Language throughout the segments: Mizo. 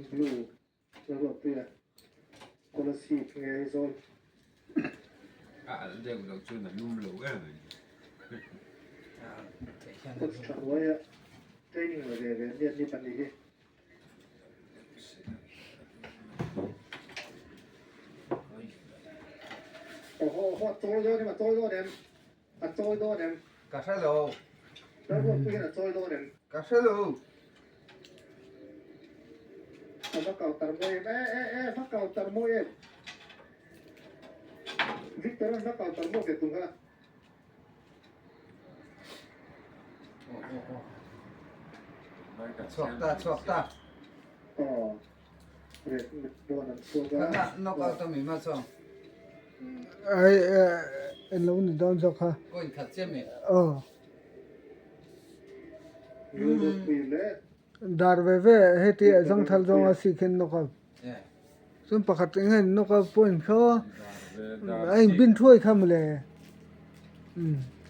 Blue Lalruatpuia Kolasib nge Aizawl. A alh deuh loh chuan a lum lo em mai. Coach tha hnuaia training la ve ve an ni pahnih hi. Awhaw awhaw a chawi dawn em a chawi dawn em a chawi dawn em. Ka hre lo. Lalruatpuia hian a chawi dawn em. Ka hre lo. A va kau tar mawi em e e e va kau tar mawi em. Victor an va kau tar mawi ve tung kha. Chhuak ta chhuak ta. Aw red dawn an chhuak a. Khana knock out ami ma chuang. Ai en lo ni dawn zawk kha. Point khat chiah mi. Aw. Rilru pui le. Dar ve ve heti zangthal zawnga si khin knock out. Chuan pakhat eng nge knock out point kha a in bin thuai kha mawle.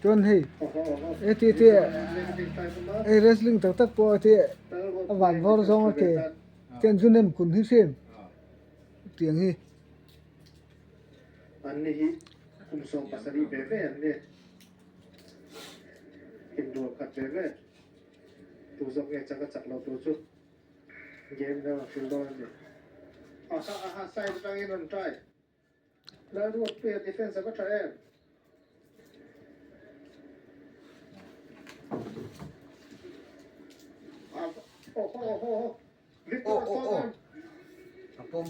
Chuan hei heti te hei wrestling tak tak pawh te a van vawr zawnga ke chen chu nem kun hi hrim tiang hi. An ni hi kum 17 ve ve an ni. Inrual khat ve ve. Tu zawk nge chak a chak lo tur chu game dang a hril dawn a ni. Aha aha side atangin rawn try. Lalruatpuia defense a va tha em. Oh oh oh oh Victor a sawn em. A pawm.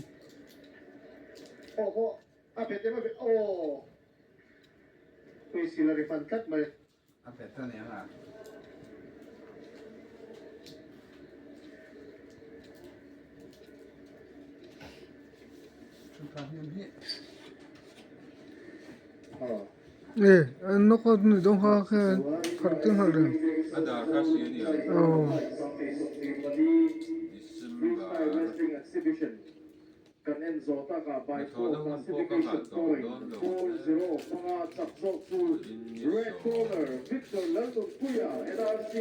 Oh oh a bet em a bet oh. Pui sila ri fan tlat mai. A bet a nia nga. E an knock out ni dawn kha khan pharh te nghal reng. A dar kha si a ni ang. Aw. December. Kan en zawh takah by Hnathawhna four hun pawh ka classification nghah tawh point dawn lo 4-0 hmanga chak zawk chu In ni Red sawm. Corner Victor Lalnunpuia NRC.